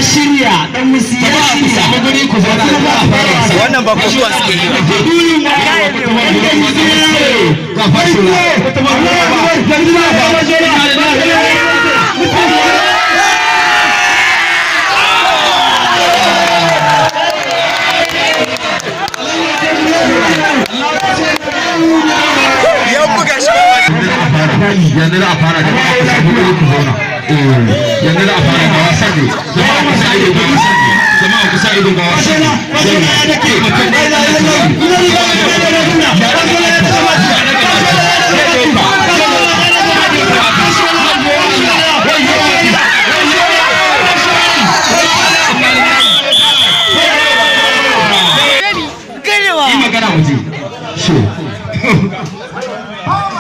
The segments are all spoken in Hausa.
shirya, Dan Musi ya Jama'a, ku shirya. samu guri ku zauna, za a fara wasa. Wannan ba kushuwa suke yi ba. Ga Fashola. Ya buga shi ba. Yanzu za a fara. Jama'a, ku samu guri ku zauna. Yanzu za a fara ga wasan ne. Jama'a, ku sa ido ga wasan ne. Jama'a, ku sa ido ga wasan ne. Yi magana mu ji.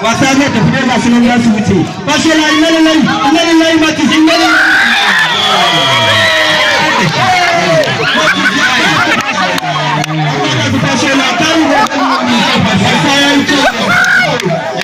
Wasa zai tafi dai, masu nan za su wuce. Fashola, inna lillahi, inna lillahi, Matis, inna lillahi. Fashola ta yi wasa, ya yi kyau.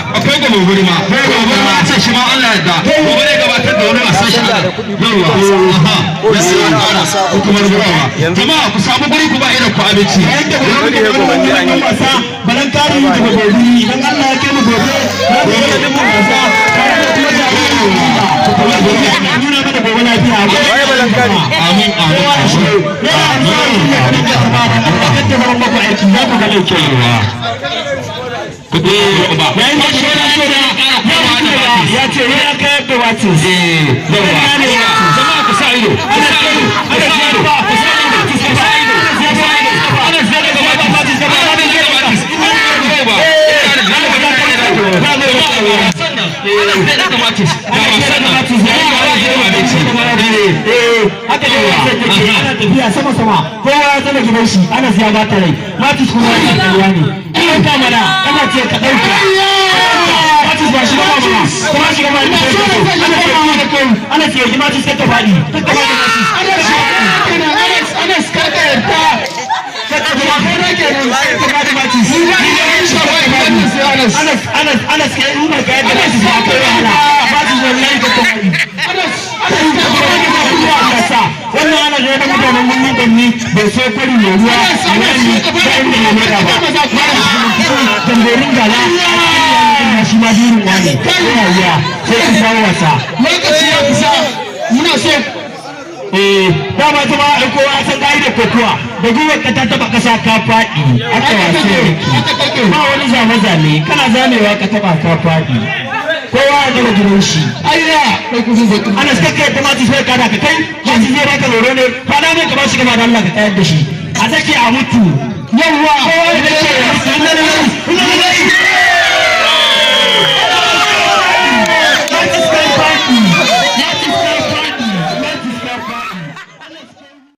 Akwai gobe guri ma, gobe ma ce shi ma, Allah ya da gobe ne gabatar da wani wasan shi. Yawa, aha, ya sai an fara hukumar gurawa. Jama'a, ku samu guri ku ba irin ku abinci. Wasa balan kari daga gobe, idan Allah ya kai mu gobe za mu yi da wasa tare da kuma jami'a nuna mana gobe lafiya. Waye balan kari? Amin, amin. Aiki za ku ga mai kyau. Kudi ba. Yayin da shi ya ce ya kayar da watin. Yawa, jama'a, ku sa ido, ku sa ido, ku sa ido, ku sa ido, ku sa ido, ku sa ido. Ana zai daga Matis, ana zai daga Matis. Ba ana zai daga Matis, ga wasan nan. Haka ne wasan take, ana tafiya sama sama, kowa ya zama gidan shi. Ana siya ba ta rai, Matis kuma ya ƙarya ne. Ɗauka mana, ana ce ka ɗauka. Matis ba shi ba mana, kuma shi gaba da ana ce Matis ka faɗi, ka faɗi Matis. Anas, Anas, karka yarda. Anas, Anas, Anas, kai nuna ka yadda Matis ba kai wahala. Matis, wallahi ka faɗi. Wannan ana ga mutanen mun banni bai so kwari mai ruwa wani da inda ya mera ba. Tamborin gala shi ma birin wani yana wuya sai kun kawo wasa. Lokaci ya kusa, muna so. Eh, dama ta ma ai kowa ya san ka'idar kokowa, da gwiwar ka ta taba kasa ka faɗi, aka wasu yake ba wani zame-zame, kana zamewa ka taba ka faɗi. Kowa ya gama gidan shi. Ayya, kai kusa zai. Ana suka kai ta Matis sai kada ka kai Matis zai baka horo ne, fada mai ka ba shi gaba da Allah ka tayar da shi, a sake a mutu. Yawwa, kowa ya ce inna lillahi, inna lillahi.